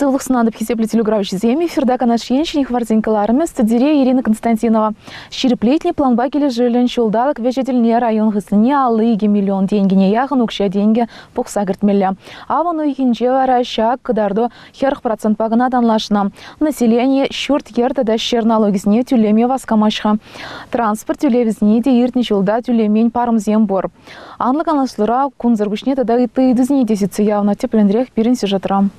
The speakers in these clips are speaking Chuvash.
Сывлӑх сунатӑп, хисеплӗ телекуравҫӑсем. Эфирта Канаш ен ҫӗнӗ хыпарсен кӑларӑмӗ, студире Ирина Константинова. Ҫирӗплетнӗ планпа килӗшӳллӗн ҫулталӑк вӗҫӗ тӗлне район хыснине 52 миллион тенкӗне яхӑн укҫа-тенкӗ пухса кӗртмелле. Авӑн уйӑхӗнче вара ҫак кӑтарту 40 процентпа кӑна танлашнӑ. Население ҫурт-йӗр тата ҫӗр налогӗсене тӳлеме васкамасть-ха. Транспорт тӳлевӗсене те иртнӗ ҫулта тӳлемен парӑмсем пур. Анлӑ канашлура кунсӑр пуҫне тата ытти ыйтусене те сӳтсе явнӑ. Тӗплӗнрех пирӗн сюжетра.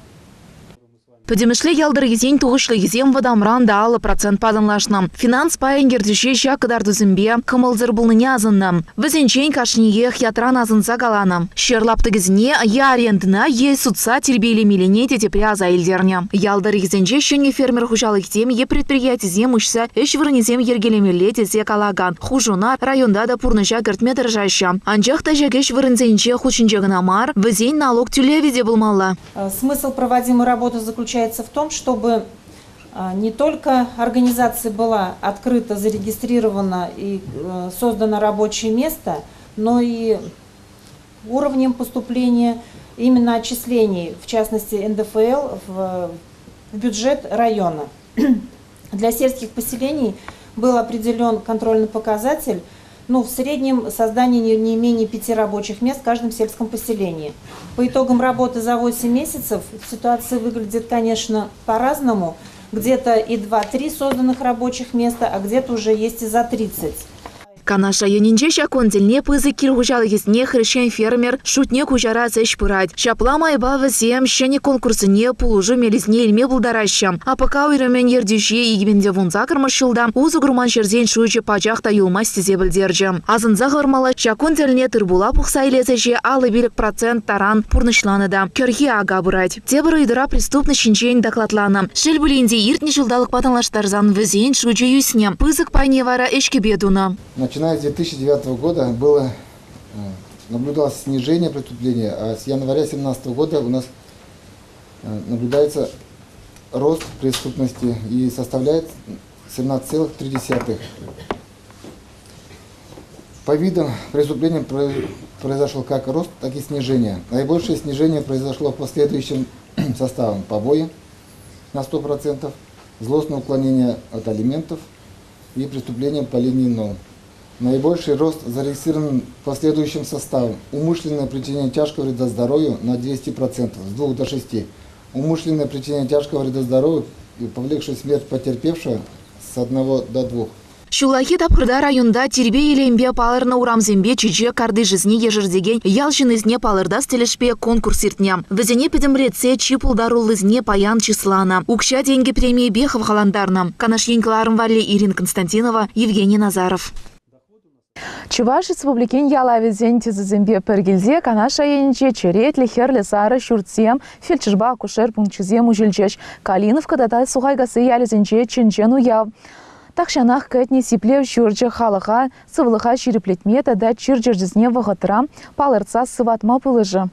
Пӗтӗмӗшле ял тӑрӑхӗсен тухӑҫлӑхӗсем вӑтамран та 50 процентпа танлашнӑ. Финанс пайӗн ертӳҫи ҫак кӑтартусемпе кӑмӑлсӑр пулнине асӑннӑ. Вӗсенчен кашниех ятран асӑнса каланӑ. Ҫӗр лаптӑкӗсене е арендӑна, е сутса тирпейлемеллине те тепре аса илтернӗ. Ял тӑрӑхӗсенче ҫӗнӗ фермер хуҫалӑхӗсем е предприятисем уҫса ӗҫ вырӑнӗсем йӗркелемелле тесе калакан хушуна районта та пурнӑҫа кӗртме тӑрӑшаҫҫӗ. Анчах та ҫак ӗҫ вырӑнсенче хут ҫинче кӑна мар, вӗсен налук тӳлевӗ те пулмалла. Смысл проводимой работы заключается в том, чтобы не только организация была открыта, зарегистрирована и создано рабочее место, но и уровнем поступления именно отчислений, в частности НДФЛ, в бюджет района. Для сельских поселений был определен контрольный показатель, ну, в среднем создание не менее пяти рабочих мест в каждом сельском поселении. По итогам работы за 8 месяцев ситуация выглядит, конечно, по-разному. Где-то и 2-3 созданных рабочих места, а где-то уже есть и за 30. Канаш районӗнче ҫак кун тӗлне пысӑк кил хуҫалӑхӗсене хресчен-фермер шутне куҫарас ӗҫ пырать. Ҫапла майпа вӗсем ҫӗнӗ конкурссене пулӑшу мелӗсене илме пултараҫҫӗ. АПК уйрӑмӗн ертӳҫи 2018-мӗш ҫулта усӑ курман ҫӗрсен шучӗ пачах та юлмасть тесе пӗлтерчӗ. Асӑнса хӑвармалла, ҫак кун тӗлне тыр-пула пухса илес ӗҫе 55% таран пурнӑҫланӑ та кӗрхи ака пырать. Тепӗр ыйтура преступность ҫинчен докладланӑ. Шел пулин те, иртнӗ ҫулталӑкпа танлаштарсан вӗсен шучӗ ӳснӗ. Пысӑк пайне вара ӗҫкӗпе тунӑ. Начиная с 2009 года было наблюдалось снижение преступления, а с января 2017 года у нас наблюдается рост преступности и составляет 17,3. По видам преступления произошел как рост, так и снижение. Наибольшее снижение произошло по следующим составам: побои на 100%, злостное уклонение от алиментов и преступления по линии НО. Наибольший рост зарегистрирован по следующим составам: умышленное причинение тяжкого вреда здоровью на 200%, с 2 до 6. Умышленное причинение тяжкого вреда здоровью, повлекшее смерть потерпевшего, с 1 до 2. Ҫуллахи тапхӑрта районта тирпей-илемпе палӑрнӑ урамсемпе чечек картишӗсене ешертерекен ял ҫыннисене палӑртас тӗлӗшпе конкурс иртнӗ. Вӗсене пӗтӗмлетсе чи пултаруллисене паян чысланӑ. Укҫа-тенкӗ премийӗпе хавхалантарнӑ. Канаш ен кӑларӑм валли Ирина Константинова, Евгений Назаров. Чӑваш Республикин ялавӗсен тӗсӗсемпе пӗр килсе Канаш районӗнче черетлӗ хӗрлӗ-сарӑ ҫуртсем, фельдшерпа акушер пункчӗсем уҫӑлчӗҫ. Калиновка тата Сухайкасси ялӗсенче чӑн-чӑн уяв. Тахҫанах кӗтнӗ сиплев ҫурчӗ халӑха сывлӑха ҫирӗплетме тата чир-чӗрсене вӑхӑтра палӑртса сыватма пулӑшӗ.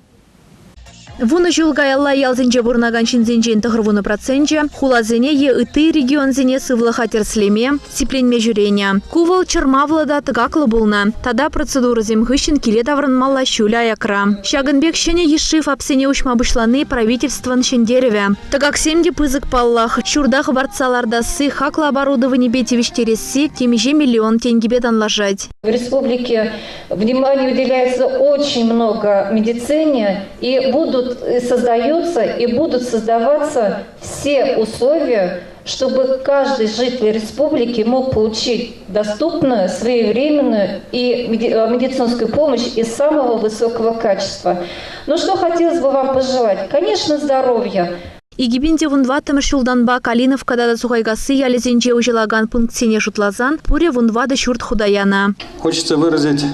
Вунӑ ҫул каялла ялсенче пурӑнакан ҫынсенчен 90 проценчӗ хуласене е ытти регионсене сывлӑха тӗрӗслеме, сипленме ҫӳренӗ. Ку вӑл чӑрмавлӑ та тӑкаклӑ пулнӑ. Тата процедурӑсем хыҫҫӑн киле таврӑнмалла ҫулӗ аякра. Ҫакӑн пек ҫӗнӗ йышши ФАПсене уҫма пуҫлани правительствӑн ҫӗнтерӗвӗ. Тӑкаксем те пысӑк паллах. Ҫурта хӑпартса лартасси, хаклӑ оборудованипе тивӗҫтересси темиҫе миллион тенкӗпе танлашать. В республике внимание уделяется очень много медицине, и будут создаются и будут создаваться все условия, чтобы каждый житель республики мог получить доступную, своевременную и медицинскую помощь из самого высокого качества. Ну что хотелось бы вам пожелать? Конечно, здоровья. 2014-мӗш ҫултанпа Калиновка тата Сухайкасси ялӗсенче уҫӑлакан пунктсене шутласан, пурӗ 14 ҫурт хута янӑ. Хочется выразить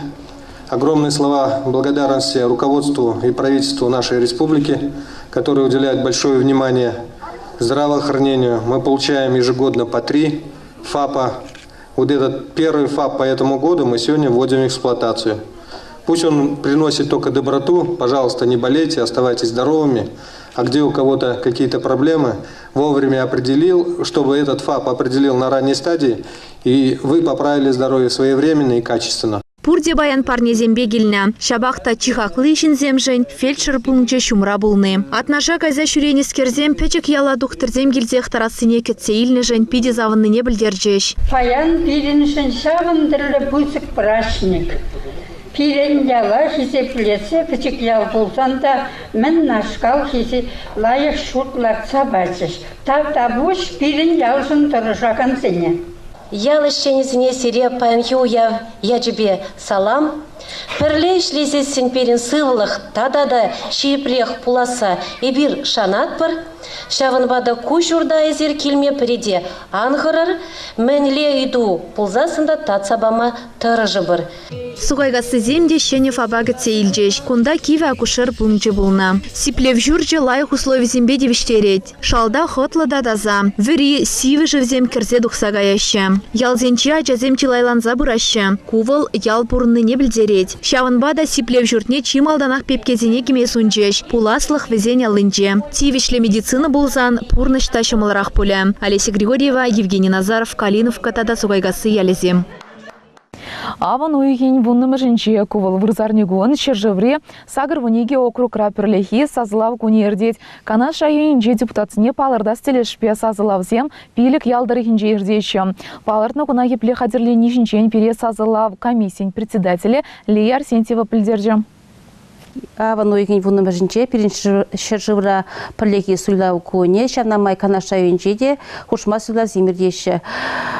огромные слова благодарности руководству и правительству нашей республики, которые уделяют большое внимание здравоохранению. Мы получаем ежегодно по три ФАПа. Вот этот первый ФАП по этому году мы сегодня вводим в эксплуатацию. Пусть он приносит только доброту. Пожалуйста, не болейте, оставайтесь здоровыми. А где у кого-то какие-то проблемы, вовремя определил, чтобы этот ФАП определил на ранней стадии, и вы поправили здоровье своевременно и качественно. Пурте паян парнесемпе килнӗ. Ҫапах та чи хакли ҫынсемшӗн фельдшер пункчӗ ҫумра пулни. Атнаша кайса ҫӳренӗскерсем пӗчӗк яла тухтӑрсем килсех тӑрассине кӗтсе илнӗшӗн питӗ савӑннине пӗлтерчӗҫ. Паян пирӗншӗн ҫавӑн тӗрлӗ пысӑк праҫник. Пирӗн яла хисеплесе пӗчӗк ял пулсан та мӗн нашкал лайӑх ҫурт лартса пачӗҫ. Тавтапуҫ пирӗн ялшӑн тӑрӑшакансене. Ял ӗҫченӗсене сире паянхи уяв ячӗпе салам. Пӗрле ӗҫлесессӗн пирӗн сывлӑх тата та ҫирӗпрех пуласса эпир шанатпӑр. Ҫавӑнпа та ку ҫурта эсир килме пӗри те ан хӑрӑр, мӗнле ыйту пулсассӑн та татса пама тӑрӑшӑпӑр. Сухайкассисем те ҫӗнӗ ФАПа кӗтсе илчӗҫ. Кунта кивӗ акушер пункчӗ пулнӑ. Сиплев ҫурчӗ лайӑх условисемпе тивӗҫтерет. Шалта хӑтлӑ та таса. Вӗри, сивӗ шывсем кӗрсе тухса каяҫҫӗ. Ялсенче ачасем чылайланса пыраҫҫӗ. Ку вӑл ял пурӑннине пӗлтерет. Ҫавӑнпа та сиплев ҫуртне чи малтанах пепкесене кӗме сунчӗҫ. Пуласлӑх вӗсен аллинче. Тивӗҫлӗ медицина пулсан пурнӑҫ та ҫӑмӑлрах пулӗ. Олеся Григорьева, Евгений Назаров, Калиновка тата Сухайкасси ялӗсем. Авӑн уйӑхӗн вуннӑмӗшӗнче ку вӑл вырсарникун ҫӗршыври 82 округра пӗрлехи сасӑлав кунӗ иртет. Канаш районӗнчи депутатсене палӑртас тӗлӗшпе сасӑлавсем 5 ял тӑрӑхӗнче иртеҫҫӗ. Палӑртнӑ куна епле хатӗрленни ҫинчен пире сасӑлав комиссийӗн председателӗ Лия Арсентьева пӗлтерчӗ. Авӑн уйӑхӗн вуннӑмӗшӗнче пирӗн ҫӗршывра пӗрлехи суйлав кунӗ, ҫавна май Канаш районӗнче те хушма суйлавсем иртеҫҫӗ.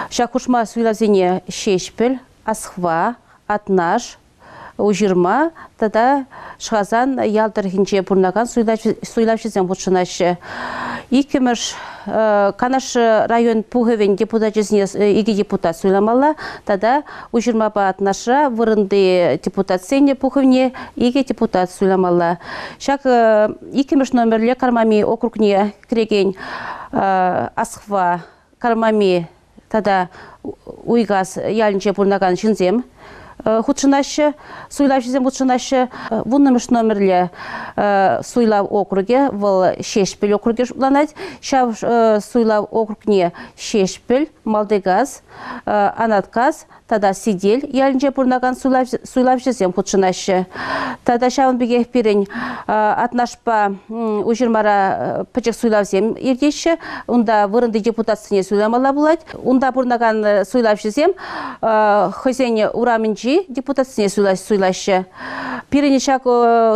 Ҫак хушма суйлавсене Ҫеҫпӗл, Асхва, Атнаш, Уҫырма тата Шӑхасан ял тӑрӑхӗнче пурӑнакан суйлавҫӑсем хутшӑнаҫҫӗ. Иккӗмӗш Канаш район пухӑвӗн депутачӗсене икӗ депутат суйламалла тата Уҫырмапа Атнашра вырӑнти депутатсен пухӑвне икӗ депутат суйламалла. Ҫак иккӗмӗш номерле Кармами округне кӗрекен Асхва, Кармами тата Уйкас ялӗнче пурӑнакан ҫынсем хутшӑнаҫҫӗ, суйлавҫӑсем хутшӑнаҫҫӗ. Вуннӑмӗш номерлӗ суйлав округӗ, вӑл Ҫеҫпӗл округӗ шутланать. Ҫав суйлав округне Ҫеҫпӗл, Малтикас, Анаткас тата Сител ялӗнче пурӑнакан суйлавҫӑсем хутшӑнаҫҫӗ. Тата ҫавӑн пекех пирӗн Атнашпа Уҫырмара пӗчӗк суйлавсем иртеҫҫӗ. Унта вырӑнти депутатсене суйламалла пулать. Унта пурӑнакан суйлавҫӑсем хӑйсен урамӗнчи депутатсене суйлаҫҫӗ. Пирӗн ҫак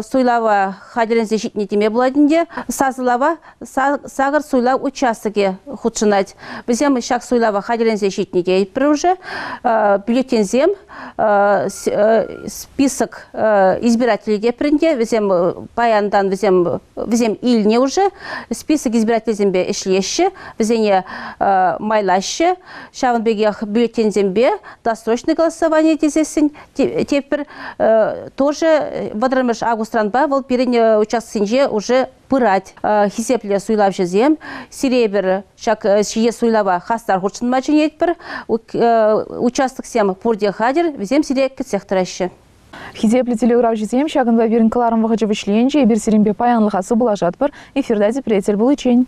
суйлава хатӗрленсе ҫитнӗ теме пулать ӗнтӗ. Сасӑлава сакӑр суйлав участокӗ хутшӑнать. Вӗсем ҫак суйлава хатӗрленсе ҫитнӗ тейӗпӗр уже. Бюллетеньсем, список избирателей тепӗр ӗнтӗ. Вӗсем паянтан вӗсем вӗсем илнӗ уже. Список избирательсемпе ӗҫлеҫҫӗ, вӗсене майлаҫҫӗ. Ҫавӑн пекех бюллетеньсемпе досрочное голосование тесессӗн тепӗр тоже 30 августранпа вӑл пирӗн участоксенче уже пырать. Хисеплӗ суйлавҫӑсем, сире эпир ҫак ҫие суйлава хастар хутшӑнма чӗнетпӗр. Участоксем пурте хатӗр, вӗсем сире кӗтсех тӑраҫҫӗ. Хисеплӗ телеуравҫӑсем, ҫакӑнпа пирӗн кӑларӑм вӑхӑчӗ вӗҫленчӗ. Эпир сирӗнпе паянлӑха сывпуллашатпӑр. Эфирта тепре тӗл пуличчен.